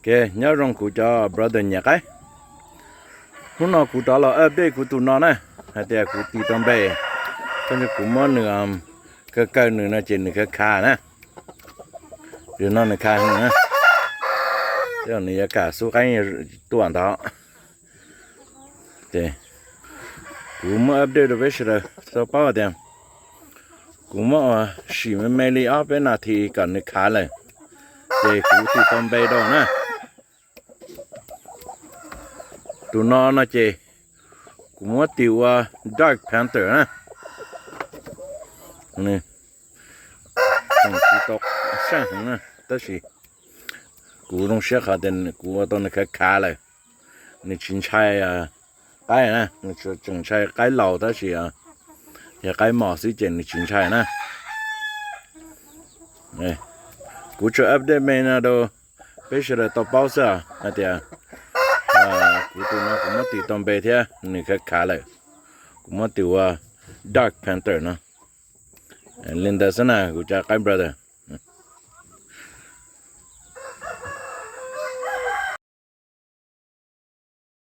Ok, nyob zoo kuv cov brother nyiam qaib. Hnub no kuv rov los update kuv tus no na, hais tias kuv tis tau npe, tab sis kuv muab nws, kaw kaw nws no ces nws khav khav na. Tus no nws khav heev na, nws yuav kam xub qaib tuaj ntawd. Kuv muab update rau peb sawv daws tau paub tias kuv muab ua sim me me li ob peb nas this kom nws khav lawm, ces kuv tis tau npe rau na. Tus no no ces kuv muab tis ua Dark Panther na. Tseem tsis tau saj heev na, tab sis kuv zoo siab qhov tias kuv ua tau nws khav khav lawm. Nws tsis ntshai qaib na, nws tseem ntshai qaib laus tab sis yog qaib mos xwb ces nws tsis ntshai na. Kuv tsuas update me no rau peb sawv daws tau paub xwb hais tias kuv tus no kuv muab tis tau npe thiab nws khav khav lawm, kuv muab tis ua Dark Panther no. Li ntawd xwb na kuv cov qaib brother.